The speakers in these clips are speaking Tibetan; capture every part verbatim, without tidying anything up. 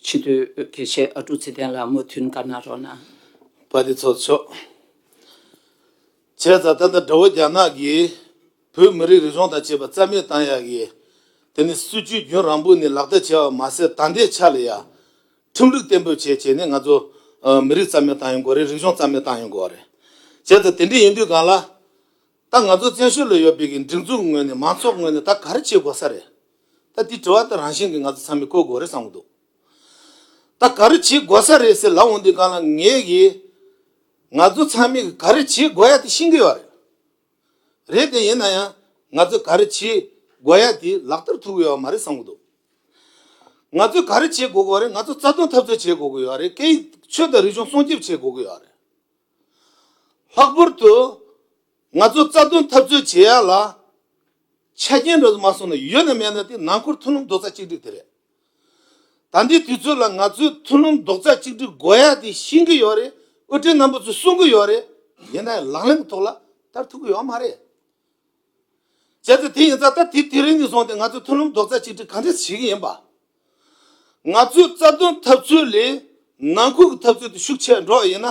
སྤྱི་འཐུས་དགེ་བཤེས་ཨ་ཀྲུག་ཚེ་བརྟན་ལགས་མོས་མཐུན་བཀའ་གནང་རོགས་གནང་། དཔལ་ལྡན་ཚོགས་གཙོ་མཆོག་བྱས་ཙང་ད་ལྟ་དགྲ་བོ་རྒྱ་ནག་གིས་བོད་མི་རིགས་རིག་གཞུང་དང་བཅས་པ་རྩ་མེད་བཏང་ཡག་གི། དེ་ནི་སྲིད་ཇུས་རྒྱུན་རིང་པོ་ནས་ལག་བསྟར་བྱས་པ་མ་ཟད། ད་ལྟའི་ཆ་ལ་ཡང་ཁྲིམས་ལུགས་གཏན་འབེབས་བྱས་བྱས་ནས་ང་ཚོ་ཨ་མི་རིགས་རྩ་མེད་བཏང་ཡོང་གི་ཡོད་རེད། རིག་གཞུང་རྩ་མེད་བཏང་ཡོང་གི་ཡོད་རེད། བྱས་ཙང་དེ་འདྲ་ཡིན་དུས་སྒང་ལ། ད་ང་ཚོ་བཙན་བྱོལ་ལ་ཡོད་པའི་གི་སྒྲིག་འཛུགས་ངོས་ནས། མང་ཚོགས་ངོས་ནས་ད་ག་རེ་བྱེད་དགོས་ས་རེད། ད་དེ་དྲི་བ་དེ་རང་བཞིན་གྱིས་ང་ཚོ་ཚང་མས་བཀོད་དགོས་རེད་བསམ་གྱི་འདུག་ད་ག་རེ་བྱེད་དགོས་ས་རེད་ཟེར་ལབ་འོང་དུས་སྒང་ལ། ངས་གི་ང་ཚོ་ཚང་མས་གི་ག་རེ་བྱེད་དགོས་ཡ་དེ་ཤེས་ཀྱི་ཡོད་རེད། རེད་དེ་ཡིན་ན་ཡང་ང་ཚོ་ག་རེ་བྱེད་དགོས་ཡ་དེ་ལག་བསྟར་ཐུབ་ཀྱི་ཡོད་མ་རེད་བསམ་གྱི་འདུག་ང་ཚོས་ག་རེ་བྱེད་དགོས་ཀྱི་ཡོད་རེད། ང་ཚོ་རྩ་དོན་འཐབ་རྩོད་བྱེད་དགོས་ཀྱི་ཡོད་རེད། སྐད་ཡིག་ཆོས་དང་རིག་གཞུང་སྲུང་སྐྱོབ་བྱེད་དགོས་ཀྱི་ཡོད་རེད། ལྷག་པར་དུ་ང་ཚོ་རྩ་དོན་འཐབ་རྩོད་བྱེད་ཡ་ལ་ཆ་རྐྱེན་འདྲ་མ་སོང་ན། ཡོད་ན་མེད་ན་དེ་ནང་ཁུལ་མཐུན་ལམ་རྡོག་རྩ་གཅིག་སྒྲིལ་དེ་རེད། ད་ལྟའི་དུས་ཚོད་ལ་ང་ཚོས་མཐུན་ལམ་རྡོག་རྩ་གཅིག་སྒྲིལ་དགོས་ཡ་དེ་ཤེས་ཀྱི་ཡོད་རེད། དབུ་ཁྲིད་རྣམ་པ་ཚོས་གསུང་གི་ཡོད་རེད། ཡིན་ན་ཡང་ལག་ལེན་གྱི་ཐོག་ལ་བསྟར་ཐུབ་ཀྱི་ཡོད་མ་རེད། བྱས་ཙང་དེ་ཡིན་ཙང་ད་དེ་དེ་རིང་ནས་བཟུང་སྟེ་ང་ཚོས་མཐུན་ལམ་རྡོག་རྩ་གཅིག་སྒྲིལ་ག་འདྲས་བྱེད་ཀྱི་ཡིན་པ། ང་ཚོའི་རྩ་དོན་འཐབ་རྩོད་ལས་ནང་ཁུལ་གྱི་འཐབ་རྩོད་དེ་ཤུགས་ཆེ་འགྲོ་བ་ཡིན་ན།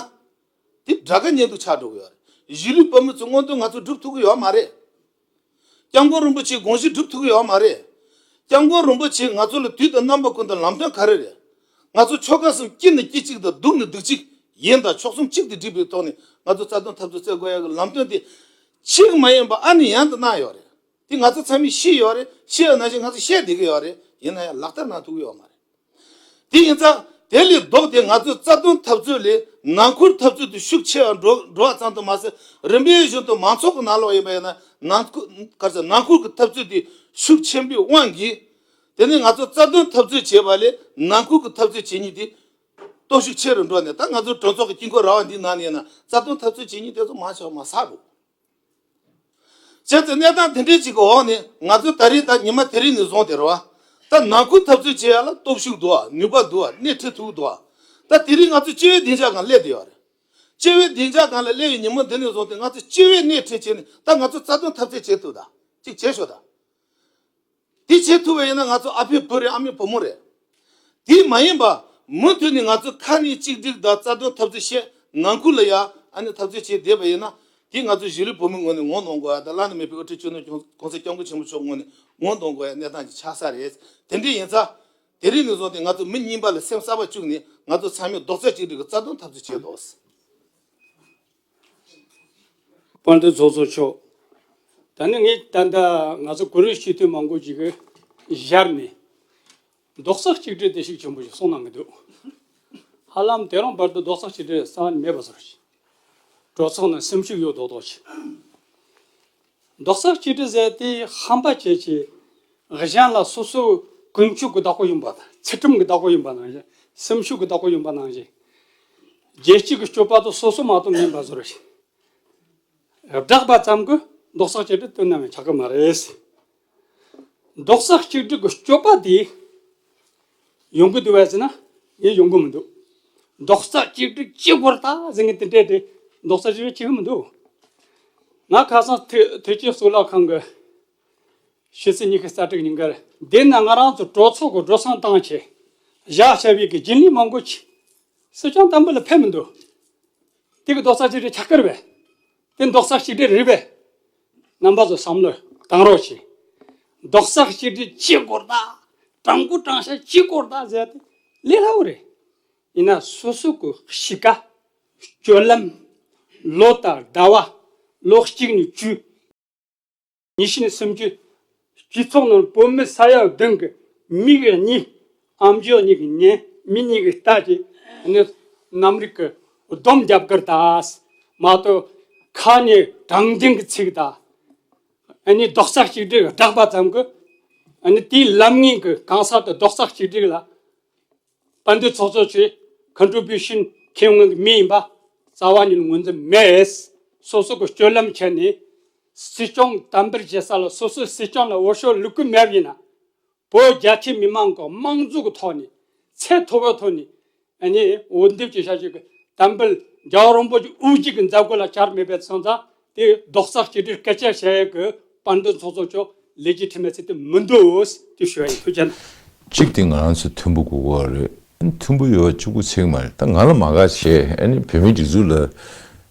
དེ་དགྲ་དགའ་གཉེན་སྡུག་ཆགས་འགྲོ་གི་ཡོད་རེད། གཞིས་ལུས་བོད་མི་ཚོའི་མངོན་འདོད་ང་ཚོས་སྒྲུབ་ཐུབ་ཀྱི་ཡོད་མ་རེད། སྐྱབས་མགོན་རིན་པོ་ཆེའི་དགོངས་གཞི་སྒྲུབ་ཐུབ་ཀྱི་ཡོད་མ་རེད། སྐྱབས་མགོན་རིན་པོ་ཆེས་ང་ཚོ་ལ་དུས་དང་རྣམ་པ་ཀུན་ཏུ་ལམ་སྟོན་ག་རེ་རེད། ང་ཚོ་ཆོལ་ཁ་གསུམ་སྐྱིད་ན་སྐྱིད་གཅིག་དང་སྡུག་ན་སྡུག་གཅིག་ཡིན་དང་། ཕྱོགས་གསུམ་གཅིག་ཏུ་སྒྲིལ་བའི་ཐོག་ནས་ང་ཚོ་རྩ་དོན་འཐབ་རྩོད་རྩེ་དགོས་ཡ་གི་ལམ་སྟོན་དེ་གཅིག་མ་ཡིན་པ་ཨ་ནེ་ཡང་དུ་གནང་ཡོད་རེད། དེ་ང་ཚོ་ཚང་མས་ཤེས་ཡོད་རེད། ཤེས་ཡོད་ནང་བཞིན་ང་ཚོ་བཤད་བསྡད་ཀྱི་ཡོད་རེད། ཡིན་ན་ཡང་ལག་བསྟར་གནང་ཐུབ་ཀྱི་ཡོད་མ་རེད། དེ་ཡིན་ཙང་དེ་ལས་ལྡོག་སྟེ་ང་ཚོའི་རྩ་དོན་འཐབ་རྩོད་ལས་ནང་ཁུལ་འཐབ་རྩོད་དེ་ཤུགས་ཆེ་བ་འགྲོ་འགྲོ་བ་ཙམ་དུ་མ་ཟད། རིམ་པས་བཞིན་དུ་མང་ཚོགས་ཀྱི་ནང་ལོགས་ཡིན་པ་ཡིན་ན། ནང་ཁུལ་ག་རེ་ཟེར། ནང་ཁུལ་གྱི་འཐབ་རྩོད་དེ་ཤུགས་ཆེན་པོའི་དབང་གིས། དེ་ནས་ང་ཚོ་རྩ་དོན་འཐབ་རྩོད་བྱེད་པ་ལས་ནང་ཁུལ་གྱི་འཐབ་རྩོད་བྱེད་མཁན་དེ་སྟོབས་ཤུགས་ཆེ་རུ་འགྲོ་ནས། ད་ང་ཚོ་གྲོས་ཚོགས་ཀྱི་དཀྱིལ་འཁོར་ར་བ་འདིའི་ནང་ནས་ཡིན་ན་རྩ་དོན་འཐབ་རྩོད་བྱེད་མཁན་དེ་ཚོ་མང་ཆེ་བ་མར་ཟག་འགྲོ། བྱས་ཙང་གནས་སྟངས་དེ་འདྲའི་ཅིག་གི་འོག་ནས་ང་ཚོ་ད་རེས་ད་ཉི་མ་དེ་རིང་ནས་བཟུང་སྟེ་རེད་བ། ད་ནང་ཁུལ་འཐབ་རྩོད་བྱེད་ཡ་ལ་སྟོབས་ཤུགས་འདུག་བ། ནུས་པ་འདུག་བ། སྣེ་ཁྲིད་ཐུབ་འདུག་བ། ད་དེ་རིང་ང་ཚོ་སྤྱི་བའི་སྡིངས་ཆ་སྒང་སླེབས་བསྡད་ཡོད་རེད། སྤྱི་བའི་སྡིངས་ཆ་སྒང་ལ་སླེབས་པའི་ཉིན་མོ་འདི་ནས་བཟུང་སྟེ་ང་ཚོ་སྤྱི་བའི་སྣེ་ཁྲིད་བྱས་ནས། ད་ང་ཚོ་རྩ་དོན་འཐབ་རྩོད་བྱེད་ཐུབ། ད་ཅིག་བྱེད་ཤོག་ད། དེ་བྱེད་ཐུབ་པ་ཡིན་ན་ང་ཚོ་ཨ་ཕའི་བུ་རེད། ཨ་མའི་བུ་མོ་རེད། དེ་མ་ཡིན་པ་མུ་མཐུད་ནས་ང་ཚོ་ཁ་ནས་གཅིག་སྒྲིལ་དང་རྩ་དོན་འཐབ་རྩོད་བྱས། ནང་ཁུལ་ལ་ཡ་ཨ་ནི་འཐབ་རྩོད་བྱས་བསྡད་པ་ཡིན་ན། དེ་ང་ཚོ་གཞིས་ལུས་བོད་མི་ངོས་ནས་ངོ་གནོང་དགོས་ཡ་དང་། བླ་ན་མེད་པའི་དབུ་ཁྲིད་སྤྱི་ནོར་༸གོང་ས་༸སྐྱབས་མགོན་ཆེན་པོ་མཆོག་ངོས་ནས་ངོ་གནོང་དགོས་ཡ་གནས་སྟངས་ཅིག་ཆགས་ས་རེད། དེ་འདྲ་ཡིན་ཙང་དེ་རིང་ནས་བཟུང་སྟེ་ང་ཚོ་མི་རྙིང་པ་ལ་སེམས་གསར་པ་བཅུག་ནས་ང་ཚོ་ཚང་མས་རྡོག་རྩ་གཅིག་སྒྲིལ་གྱིས་རྩ་དོན་འཐབ་རྩོད་བྱེད་དགོས། དཔལ་ལྡན་ཚོགས་གཙོ་མཆོག་ད་ནི་ངས་ད་ལྟ་ང་ཚོ་གུ་རུ་སྤྱི་འཐུས་མང་པོ་ཅིག་གིས་ཞར་ནས་རྡོག་རྩ་གཅིག་སྒྲིལ་དེ་ཤུགས་ཆེན་པོ་ཞིག་གསུངས་གནང་གི་འདུག་ཧ་ལམ་དེ་རིང་བར་དུ་རྡོག་རྩ་གཅིག་སྒྲིལ་རྩ་བ་ནས་མེད་པ་བཟོ་འདྲ་ཞིག་གྲོས་ཚོགས་ནང་སེམས་ཤུགས་ཡོད་མདོག་མདོག་ཅིག་རྡོག་རྩ་གཅིག་སྒྲིལ་ཟེར་དེ་ཧམ་པ་བྱེད་ཀྱི། གཞན་ལ་སོ་སོའི་ཀུན་སྤྱོད་ཀྱི་བདག་པོ་ཡིན་པ་དང་། ཚུལ་ཁྲིམས་ཀྱི་བདག་པོ་ཡིན་པ་ནང་བཞིན། སེམས་ཤུགས་ཀྱི་བདག་པོ་ཡིན་པ་ནང་བཞིན། རྒྱལ་སྤྱི་གི་སྤྱོད་པ་དེ་སོ་སོ་མ་གཏོགས་མིན་པ་བཟོ་འདྲ་ཞིག་བསྒྲགས་པ་ཙམ་གྱིས་རྡོག་རྩ་གཅིག་སྒྲིལ་དེ་ནམ་ཡང་ཆགས་ཀྱི་མ་རེད། རྡོག་རྩ་གཅིག་སྒྲིལ་གྱི་སྤྱོད་པ་དེ་ཡོང་གི་འདུག་པས་ཟེར་ན། ངས་ཡོང་གི་མི་འདུག་རྡོག་རྩ་གཅིག་སྒྲིལ་བྱེད་དགོས་རེད་ད་ཟེར་མཁན་དེ་འདྲས་དེ་རྡོག་རྩ་གཅིག་སྒྲིལ་བྱེད་ཀྱི་མི་འདུག་ང་ཁ་སང་ཐེ་ཐེ་ཅི་གཙུག་ལག་ཁང་གི་ཕྱི་ཚེས་ཉི་ཤུ་རྩ་དྲུག་ཉིན་ཀར། དེ་ན་ང་རང་ཚོ་གྲོས་ཚོགས་ཀྱི་གྲོས་ཚོགས་བཏང་བྱས་བཞག་བྱ་བའི་གི་རྒྱུན་ལས་མང་པོ་ཅིག་སྲིད་སྐྱོང་དམ་པ་ལ་ཕེབས་མི་འདུག་དེ་གི་རྡོག་རྩ་གཅིག་སྒྲིལ་ཆགས་ཀྱི་རེད་པས། དེ་རྡོག་རྩ་གཅིག་སྒྲིལ་རེད་པས། རྣམ་པ་ཚོ་བསམ་བློ་བཏང་རོགས་བྱེད། རྡོག་རྩ་གཅིག་སྒྲིལ་བྱེད་དགོས་རེད་ད། དྲང་པོ་དྲང་བཞག་བྱེད་དགོས་རེད་ད་ཟེར་ཏེ་ལས་སླ་བོ་རེད། ཡིན་ན་སོ་སོ་གི་གཤིས་ཀ། སྤྱོད་ལམ། ལོ་དང་ཟླ་བ། ལོ་གཅིག་ནས་བཅུ། ཉི་ཤུ་ནས་སུམ་ཅུ། སྤྱི་ཚོགས་ནང་བོད་མི་ས་ཡ་བདུན་གྱི་མིག་གཉིས། ཨམ་ཅོག་གཉིས་ཀྱིས་ཉན། མིག་གཉིས་ཀྱིས་ལྟ་བྱས། ཨ་ནི་གནམ་རིག་གི་སྡོམ་རྒྱབ་དགོས་རེད་ད། མ་གཏོགས་ཁ་ནས་དྲང་བདེན་གྱི་ཚིག་དང་། ཨ་ནི་རྡོག་རྩ་གཅིག་སྒྲིལ་བསྒྲགས་པ་ཙམ་གྱིས། ཨ་ནི་དེའི་ལམ་ངན་གྱི་གང་ཟག་དེ་རྡོག་རྩ་གཅིག་སྒྲིལ་ལ། དཔལ་ལྡན་ཚོགས་གཙོ་ཆེ་ཁོན་ཊི་རི་བུ་ཤན་ཁྱེད་ངོས་ཀྱི་མི་ཡིན་པ་རྩ་བ་ཉིད་ངོས་འཛིན་མེད། སོ་སོ་གི་སྤྱོད་ལམ་ཁྱེར་ནས་སྲིད་སྐྱོང་དམ་པར་བྱེད་ས་ལ། སོ་སོའི་སྲིད་སྐྱོང་ལ་འོས་ཤོག་བླུག་གི་མེད་པ་ཡིན་ན། བོད་རྒྱ་ཆེ་མི་མང་གི་དམངས་གཙོ་གི་ཐོག་ནས་ཚད་མཐོ་བོའི་ཐོག་ནས། ཨ་ནི་འོས་འདེམས་བྱེད་བྱ་བྱེད་ཀྱི་དམ་པ་རྒྱལ་བ་རིན་པོ་ཆེ་དབུ་འབྱེད་ཀྱི་མཛད་སྒོ་ལ་བཅར་མེད་པའི་སོང་ཙང་། དེ་རྡོག་རྩ་གཅིག་སྒྲིལ་སྐད་ཆ་བཤད་ཡས་ཀྱི་དཔལ་ལྡན་ཚོགས་གཙོ་མཆོག་ལས་ཀྱི་ཁྲིམས་མེད་ཚིག་དེ་མི་འདུག་ཟེར་དེ་ཞུ་ཡ་ཡིན། ཐུགས་རྗེ་གནང་། གཅིག་དེ་ང་རང་ཚོ་མཐུན་པོ་དགོས་ཀྱི་རེད། མཐུན་པོ་ཡོད་པ་གཅིག་པུ་ཚིག་མ་རེད། ད་ང་ལ་མ་དགའ་བྱས་ཨ་ནི་བོད་མིའི་སྒྲིག་འཛུགས་ལ་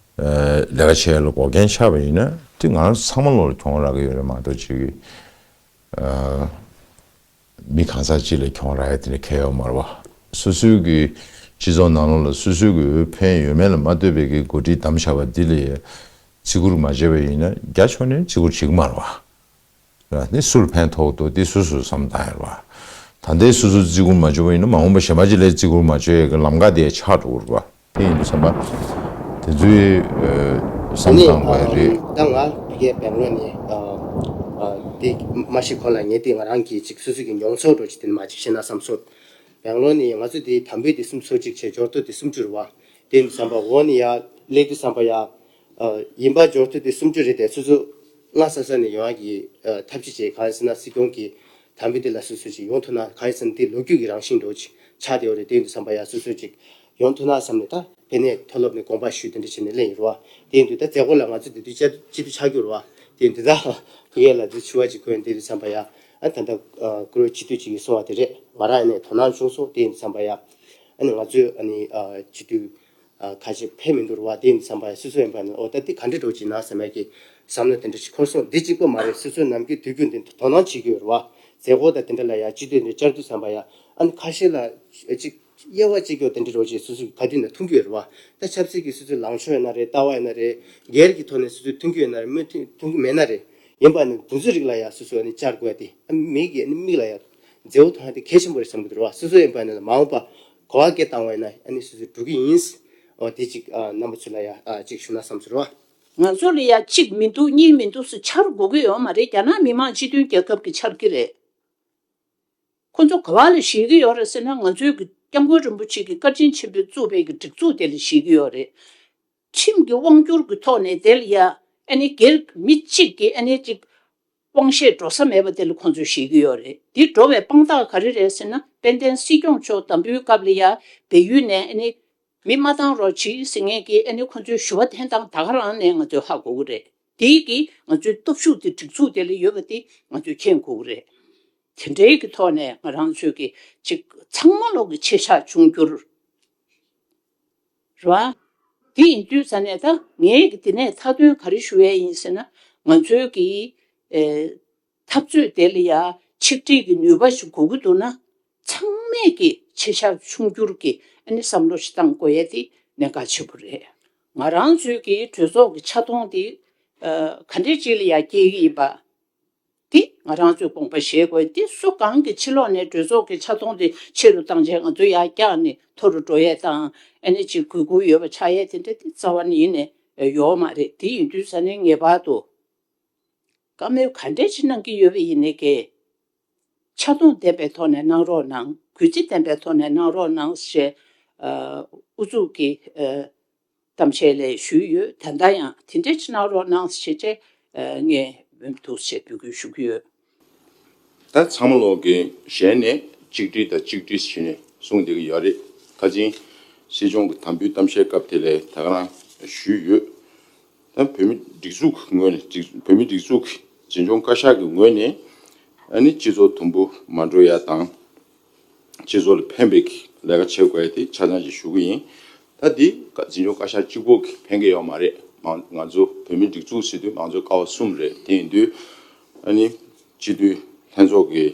ལས་ཀ་བྱས་ལ་འགོག་རྐྱེན་ཆགས་པ་ཡིན་ན་དེ་ང་རང་ཚང་མ་ལོག་ལ་གྱོང་རག་གི་ཡོད་རེད་མ་གཏོགས་ཅིག་མི་གང་ཟག་གཅིག་ལ་གྱོང་རག་ཡ་དེ་འདྲ་གང་ཡང་ཡོད་མ་རེད་བ། སོ་སོའི་གི་སྤྱི་ཚོགས་ནང་ལོགས་ལ་སོ་སོའི་གི་འོས་འཕེན་ཡོད་མེད་ལ་མ་ལྟོས་པའི་གི་འགོ་ཁྲིད་བདམས་བཞག་པ་འདི་ལ་བརྩི་བཀུར་མ་བྱས་པ་ཡིན་ན་རྒྱ་ཕྱོགས་ནས་བརྩི་བཀུར་བྱེད་ཀྱི་མ་རེད་བ། ར་ནི་སུ་ལ་ཕན་ཐོགས་འདུག་དེ་སོ་སོས་བསམ་བཏང་ཡ་རེད་བ། ད་ལྟའི་སོ་སོ་བརྩི་བཀུར་མ་བྱས་པ་ཡིན་ན་མ་འོངས་པ་གཞན་པ་ཅིག་ལ་བརྩི་བཀུར་མ་བྱས་ཡ་གི་ལམ་ཁ་དེ་ཆགས་འགྲོ་གི་རེད་བ། དེ་ཡིན་དུས་ཙམ་པ་དེ་ཚོའི་བསམ་བློ་གཏོང་དགོས་རེད། ད་ང་ཕ་གིའི་སྦེང་ལོར་ནས་དེ་མ་གཞི་གོང་ལ་ངས་དེ་ང་རང་གི་ཅིག་སོ་སོ་གི་མྱོང་ཚོར་འདྲ་ཅིག་དེ་ནས་མ་ཅིག་བཤད་ན་བསམ་སོང་། སྦེང་ལོར་ནས་ང་ཚོ་དེ་དམ་འབུལ་དེ་སུམ་ཅུ་སོ་གཅིག་བྱས་འབྱོར་ཐོ་དེ་སུམ་ཅུ་རེད་བ། དེ་ཡིན་དུས་ཙམ་པ་འོ་ནས་ཡར་སླེབས་དུས་ཙམ་པ་ཡ། ཡིན་པ་འབྱོར་ཐོ་དེ་སུམ་ཅུ་རེད་དེ་སོ་སོ་སྔ་ས་ས་ནས་ཡོང་ཡ་གི་ཐབས་ཇུས་བྱས། གང་ཡིན་ཟེར་ན་སྲིད་སྐྱོང་གི་དམ་འབུལ་དེ་ལ་སོ་སོ་ཅིག་ཡོང་ཐུབ་ན་གང་ཡིན་ཟེར་ན་དེ་ལོ་རྒྱུས་ཀྱི་རང་བཞིན་འདྲ་ཅིག་ཆགས་བསྡད་ཡོད་རེད། དེ་ཡིན་དུས་ཙམ་པ་ཡ་སོ་སོ་ཅིག་ཡོང་ཐུབ་ན་བསམ་ནས་ད་ཕ་གིའི་མཐོ་སློབ་ནས་དགོངས་པ་ཞུས་དེ་འདྲ་བྱས་ནས་སླེབས་ཡིན་རེད་བ། དེ་ཡིན་དུས་ད་མཛད་སྒོ་ལ་ང་ཚོ་དེ་དུས་བཅར་སྤྱི་འཐུས་ཆགས་རྒྱུ་རེད་བ། དེ་ཡིན་དུས་ད་ཕ་གི་ལ་དེ་ཚོ་ཞུ་བ་ཅིག་གོ་ཡིན། དེ་དུས་ཙམ་པ་ཡ་ཨ་ད་ལྟ་བཀུར་འོས་སྤྱི་འཐུས་ཅིག་གིས་གསུངས་པ་དེ་རེད། ང་རང་ཡིན་ནས་དོ་སྣང་བྱུང་སོང་། དེ་ཡིན་དུས་ཙམ་པ་ཡ་ཨ་ནི་ང་ཚོས་ཨ་ནི་སྤྱི་འཐུས་ཁ་ཤས་ཕེབས་མི་འདུག་རེད་བ། དེ་ཡིན་དུས་ཙམ་པ་ཡ་སོ་སོ་ཡིན་པ་ནི་འོ་ད་འདི་ག་འདྲ་འགྲོ་ཅིག་ན་བསམ་ཡ་གི་བསམ་བློ་དེ་འདྲ་ཞིག་འཁོར་སོང་། འདི་གཅིག་པོ་མ་རེད། སོ་སོའི་ནམ་རྒྱུན་དུས་རྒྱུན་དེ་དོ་སྣང་བྱེད་ཀྱི་ཡོད་རེད་བ། མཛད་སྒོ་དང་དེ་འདྲ་ལ་ཡ་སྤྱི་འཐུས་ནས་བཅར་དུས་ཙམ་པ་ཡ་ཨ་ནི་ཁ་ཤས་ལ་ཅིག་དབྱེ་བ་གཅིག་ཀྱང་དེ་འདྲ་འགྲོ་ཅིག་སོ་སོའི་ག་དུས་ན་མཐོང་གི་ཡོད་རེད་བ། ད་ཆབ་སྲིད་ཀྱི་སོ་སོའི་ལངས་ཕྱོགས་ཡིན་ན་རེད། ལྟ་བ་ཡིན་ན་རེད། སྒེར་གྱི་ཐོག་ནས་སོ་སོའི་མཐོང་གི་ཡོད་ན་རེད། མི་མཐོང་མཐོང་གི་མེད་ན་རེད། ཡིན་པ་ནི་དེ་ཚོའི་རིགས་ལ་ཡ་སོ་སོ་ཨ་ནི་བཅར་དགོས་ཡ་དེ་ཨ་མི་གི་ཨ་ནི་མིག་ལ་ཡ་མཛེས་པོ་མཐོང་ཡ་དེ་གལ་ཆེན་པོ་རེད་བསམ་གྱི་འདུག་རེད་བ། སོ་སོ་ཡིན་པ་ནི་ལ་མ་འོངས་པ་གོ་བ་སྐད་བཏང་བ་ཡིན་ན་ཨ་ནི་སོ་སོ་འགྲོ་གི་ཡིན། འོ་དེ་ཅིག་ཨ་རྣམ་པ་ཚོ་ལ་ཡ་ཨ་ཅིག་ཞུ་ན་བསམ་སོང་རེད་བ། ང་ཚོ་ལ་ཡ་གཅིག་མི་འདུག་གཉིས་མི་འདུག་ཟེར་འཆར་དགོས་ཀྱི་ཡོད་མ་རེད། རྒྱ་ནག་མི་དམངས་སྤྱི་མཐུན་རྒྱལ་ཁབ་ཀྱིས་འཆར་གྱི་རེད། ཁོ་ཚོ་ག་བ་ལ་བཞེས་ཀྱི་ཡོད་རེད་ཟེར་ན་ང་ཚོའི་གི་སྐྱབས་མགོན་རིན་པོ་ཆེ་གི་བཀའ་དྲིན་ཆེན་པོས་བཙུགས་པའི་གི་སྒྲིག་འཛུགས་དེ་ལ་བཞེས་ཀྱི་ཡོད་རེད། ཁྲིམས་ཀྱི་དབང་སྒྱུར་གྱི་ཐོག་ནས་དེ་ལ་ཡ་ཨ་ནི་སྒེར་མི་གཅིག་གིས་ཨ་ནི་གཅིག་དབང་ཤེད་འགྲོ་ས་མེད་པ་དེ་ལ་ཁོང་ཚོས་བཞེས་ཀྱི་ཡོད་རེད། འདི་འགྲོ་བའི་དཔང་རྟགས་ག་རེ་རེད་ཟེར་ན་དཔལ་ལྡན་སྲིད་སྐྱོང་མཆོག་དམ་འབུལ་སྐབས་ལ་ཡ་བལ་ཡུལ་ནས་ཨ་ནི་མི་མ་བཏང་རོགས་གྱིས་ཟེར་མཁན་གྱི་ཨ་ནི་ཁོང་ཚོའི་ཞུ་བ་འཐེན་སྟངས་ད་ག་རང་ནས་ང་ཚོས་ཧ་གོ་གི་རེད། དེའི་གི་ང་ཚོའི་སྟོབས་ཤུགས་དེ་སྒྲིག་འཛུགས་དེ་ལ་ཡོད་པ་དེ་ང་ཚོས་མཁྱེན་དགོས་ཀྱི་རེད། དེ་འདྲའི་གི་ཐོག་ནས་ང་རང་ཚོས་གི་ཅིག་ཚང་མ་ལོག་གི་ཆེ་ཤག་ཆུང་འགྱུར། རེད་བ། དེ་ཡིན་དུས་ཙ་ནས་ད་ངས་གི་དེ་ནས་མཐའ་དོན་ག་རེ་ཞུ་ཡས་ཡིན་ཟེར་ན་ང་ཚོའི་གི་ཨེ་འཐབ་རྩོད་དེ་ལ་ཡ་ཆིག་སྒྲིལ་གི་ནུས་པ་ཞིག་དགོས་ཀྱི་འདུག་ན་ཚང་མས་གི་ཆེ་ཤག་ཆུང་འགྱུར་གི་ཨ་ནི་བསམ་བློ་ཞིག་བཏང་དགོས་ཡས་དེ་གནད་འགག་ཆེན་པོ་རེད། ང་རང་ཚོའི་གི་གྲོས་ཚོགས་གི་ཆ་ཚང་དེ་ཨ་ག་འདྲས་ཅིག་ལ་ཡ་སྐྱེལ་གི་ཡིན་པ། འདི་ང་རང་ཚོས་དགོངས་པ་བཞེས་དགོས། འདི་སུ་གང་གི་ཕྱི་ལོགས་ནས་གྲོས་ཚོགས་ཀྱི་ཆ་ཚང་དེ་ཆེ་རུ་བཏང་བྱས་ང་ཚོ་ཡར་བཀྱགས་ནས་མཐོ་རུ་འགྲོ་ཡས་དང་ཨ་ནི་ཅིག་གུས་བཀུར་ཡོད་པ་ཆགས་ཡས་དེ་འདྲ་དེ་རྩ་བ་ནས་ཡིན་ནས་ཡོད་མ་རེད། དེ་ཡིན་དུས་ཙ་ནས་ངེས་པར་དུ་བཀའ་མོལ་ག་འདྲས་ཅིག་གནང་གི་ཡོད་པ་ཡིན་ནའི་གི་ཆ་རྐྱེན་ལྡན་པའི་ཐོག་ནས་གནང་རོགས་གནང་། གུས་བརྩི་ལྡན་པའི་ཐོག་ནས་གནང་རོགས་གནང་ཞེས་ཨ་ཨུ་ཚུགས་ཀྱིས་ཨ་གཏམ་བཤད་ལས་ཞུས་ཡོད། ད་ལྟ་ཡང་དེ་འདྲ་ཅིག་གནང་རོགས་གནང་ཞེས་བྱས་ཨ་ངས་འོས་འདུག་ཞེས་འབོད་སྐུལ་ཞུ་གི་ཡོད། ད་ཚང་མ་ལོག་གི་ཞལ་ནས་གཅིག་སྒྲིལ་དང་གཅིག་སྒྲིལ་ཞེས་ནས་གསུངས་བསྡད་ཀྱི་ཡོད་རེད། ཁ་ཅིག་སྲིད་སྐྱོང་གི་དམ་འབུལ་གཏམ་བཤད་སྐབས་དེ་ལས་ད་ག་རང་ཞུས་ཡོད། ད་བོད་མི་སྒྲིག་འཛུགས་ཀྱི་ངོས་ནས་སྒྲིག་བོད་མི་སྒྲིག་འཛུགས་ཀྱི་འཛིན་སྐྱོང་བཀའ་ཤག་གི་ངོས་ནས་ཨ་ནི་སྤྱི་ཚོགས་དུམ་བུ་མ་འགྲོ་ཡ་དང་། སྤྱི་ཚོགས་ལ་ཕན་པའི་ལས་ཀ་བྱེད་དགོས་ཡ་དེ་ཆ་ཚང་ཞིག་ཞུ་གི་ཡིན། ད་འདི་འཛིན་སྐྱོང་བཀའ་ཤག་གཅིག་པོ་གིས་ཕན་གི་ཡོད་མ་རེད། མང་ང་ཚོ་བོད་མི་སྒྲིག་འཛུགས་ཟེར་དུས་མང་གཙོའི་ཀ་བ་གསུམ་རེད། དེ་ཡིན་དུས་ཨ་ནི་སྤྱི་འཐུས་ལྷན་ཚོགས་ཀྱི་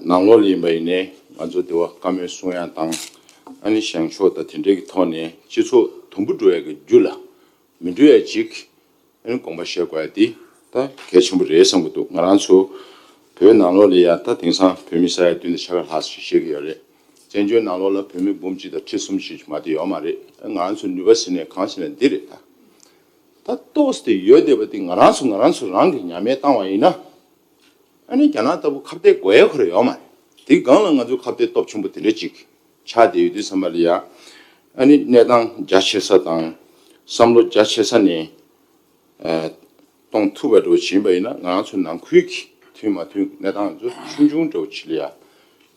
ནང་ལོགས་ལ་ཡིན་པ་ཡིན་ནའི་ང་ཚོ་འདི་བ་བཀའ་མོལ་གསུང་ཡ་དང་ཨ་ནི་བཞེངས་ཕྱོགས་དང་དེ་འདྲའི་གི་ཐོག་ནས་སྤྱི་ཚོགས་དུམ་བུ་འགྲོ་ཡ་གི་རྒྱུ་ལ་མི་འགྲོ་ཡ་ཅིག་ཨ་ནི་དགོངས་པ་བཞེས་དགོས་ཡ་དེ་ད་གལ་ཆེན་པོ་རེད་བསམ་གི་འདུག་ང་རང་ཚོ་བོད་ནང་ལོགས་ལ་ཡ་ད་དེང་སང་བོད་མི་ས་ཡ་བདུན་དང་ཕྱེད་ཀ་ལྷག་ཞིག་བཞེས་ཀྱི་ཡོད་རེད། བཙན་བྱོལ་ནང་ལོགས་ལ་བོད་མི་འབུམ་གཅིག་དང་ཁྲི་གསུམ་ཞིག་མ་གཏོགས་ཡོད་མ་རེད། ང་རང་ཚོ་ནུས་པ་ཟིན་ནས་གང་ཟིན་ན་འདི་རེད་ད། ད་ཏོག་ཙམ་དེ་ཡོད་བསྡད་པ་དེ་ང་རང་ཚོ་ང་རང་ཚོ་རང་གི་ཉམས་ལེན་བཏང་བ་ཡིན་ན། ཨ་ནི་རྒྱ་ནག་ལྟ་བུ་ཁ་གཏད་དགོས་ཡ་ཁོ་རང་ཡོད་མ་རེད། དེའི་སྒང་ལ་ང་ཚོ་ཁ་གཏད་སྟོབས་ཆེན་པོ་དེ་འདྲ་ཅིག་ཆགས་བསྡད་ཡོད་དུས་ཙམ་པ་ལ་ཡ། ཨ་ནི་གནས་སྟངས་རྒྱ་ཆེ་ས་དང་བསམ་བློ་རྒྱ་ཆེ་ས་ནས་ཨ་གཏོང་ཐུབ་པ་འདྲ་བོ་ཡིན་པ་ཡིན་ན་ང་རང་ཚོ་ནང་ཁུལ་གྱི་མཐུན་མ་མཐུན་གནས་སྟངས་ཚོ་ཆུང་ཆུང་འདྲ་བོ་ཅིག་ལ་ཡ་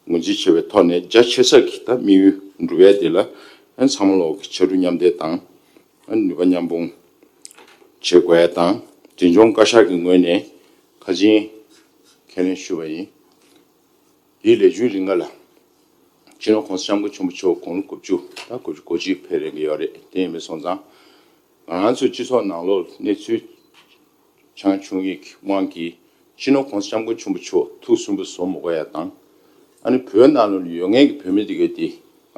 ངོས་འཛིན་བྱེད་པའི་ཐོག་ནས་རྒྱ་ཆེ་ས་གི་ད་དམིགས་ཡུལ་འགྲུབ་ཡ་དེ་ལ་ཨ་ཚང་མ་ལོག་གི་ཕྱར་གྲུ་མཉམ་འདེགས་དང་ཨ་ནུས་པ་མཉམ་སྤུངས་བྱེད་དགོས་ཡ་དང་འཛིན་སྐྱོང་བཀའ་ཤག་གི་ངོས་ནས་ཁ་ཆེམས་ཁས་ལེན་ཞུས་པ་ཡིན། དེའི་ལས་རྒྱུན་རིང་ག་ལ་ སྤྱི་ནོར་༸གོང་ས་༸སྐྱབས་མགོན་ཆེན་པོ་མཆོག་དགུང་ལོ་དགུ་བཅུ་དང་དགུ་བཅུ་གོ་གཅིག་ཕེབས་རན་གྱི་ཡོད་རེད། དེ་ཡིན་པ་སོང་ཙང་ང་རང་ཚོའི་སྤྱི་ཚོགས་ནང་ལོགས་གནས་ཚུལ་ཆང་བྱུང་ཡིག་དབང་གིས་སྤྱི་ནོར་༸གོང་ས་༸སྐྱབས་མགོན་ཆེན་པོ་མཆོག་ཐུགས་སུན་པོ་བཟོ་མི་དགོས་ཡ་དང་། ཨ་ནི་བོད་ནང་ལོགས་ཡོད་མཁན་གྱི་བོད་མི་དེ་གས་དེ་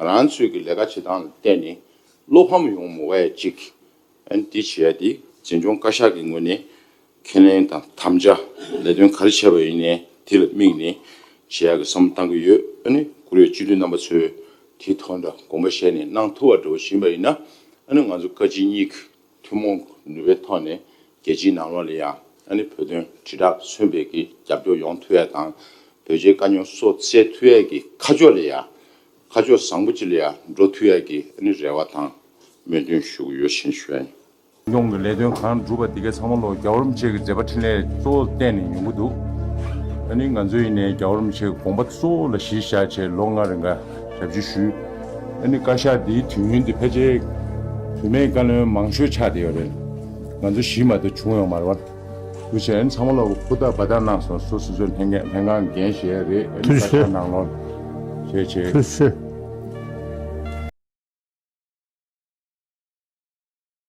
ང་རང་ཚོའི་གི་ལས་ཀ་བྱེད་སྟངས་ལ་བརྟེན་ནས་བློ་ཕམ་ཡོང་མི་དགོས་ཡ་གཅིག་ཨ་ནི་དེ་བྱེད་ཡ་དེ་འཛིན་སྐྱོང་བཀའ་ཤག་གི་ངོས་ནས་ཁས་ལེན་དང་དམ་བཅའ་ལས་དོན་ག་རེ་བྱས་པ་ཡིན་ནའི་དེ་ལ་དམིགས་ནས་བྱེད་ཡ་གི་བསམ་བློ་བཏང་གི་ཡོད། ཨ་ནི་བཀུར་འོས་སྤྱི་འཐུས་རྣམ་པ་ཚོས་དེ་ཐོག་འདྲ་དགོངས་པ་བཞེས་ནས་གནང་ཐུབ་པ་འདྲ་བོ་ཞིག་ཡིན་པ་ཡིན་ན། ཨ་ནི་ང་ཚོ་བཀའ་སྤྱི་གཉིས་ཀྱི་ཐུན་མོང་ནུས་པའི་ཐོག་ནས་རྒྱལ་སྤྱིའི་ནང་ལོགས་ལ་ཡང་ཨ་ནི་བོད་དོན་དྲིལ་བསྒྲགས་མཚོན་པའི་གི་རྒྱབ་སྐྱོར་ཡོང་ཐུབ་ཡ་དང་། བོད་རྒྱའི་དཀའ་རྙོག་སོགས་སེལ་ཐུབ་ཡ་གི་ཁ་ཕྱོགས་ལ་ཡང་ཁ་ཕྱོགས་བཟང་པོ་ཅིག་ལ་ཡང་འགྲོ་ཐུབ་ཡ་གི་ཨ་ནི་རེ་བ་དང་སྨོན་འདུན་ཞུ་གི་ཡོད་ཞེས་ཞུ་ཡ་ཡིན། ཡོང་གི་ལས་དོན་གང་སྒྲུབ་པ་དེ་གའི་ཚང་མ་ལོ་རྒྱལ་བ་རིན་པོ་ཆེ་གི་མཛད་པ་འཕྲིན་ལས་གཙོ་བོ་བསྟན་ནས་ཡོང་གི་འདུག་ཨ་ནི་ང་ཚོ་ཡིན་ནའི་རྒྱལ་བ་རིན་པོ་ཆེ་གི་དགོངས་པ་གཙོ་བོ་ལ་གཞི་བཞག་བྱས་ལོ་ལྔ་རིང་ག་ཞབས་ཕྱི་ཞུས། ཨ་ནི་བཀའ་ཤག་འདིའི་དུས་ཡུན་འདི་ཕལ་ཆེར་དུས་མེད་བཀའ་བློན་མང་ཤོས་ཆགས་བསྡད་ཡོད་རེད། ང་ཚོ་གཞི་མ་གཏོགས་བྱུང་ཡོད་མ་རེད་བ། དུ་བྱས་ཨ་ནི་ཚང་མ་ལོ་ཧུར་ཐག་འབད་ཐག་གནང་སོང་། སོ་སོ་སོའི་ལྷན་ལྷན་ཁང་འགན་བཞེས་རེད། ཨ་ནི་ཐུགས་རྗེ་ཆེ། བཀའ་ཤག་ནང་ལོགས་བྱས་བྱས། ཐུགས་རྗེ་ཆེ།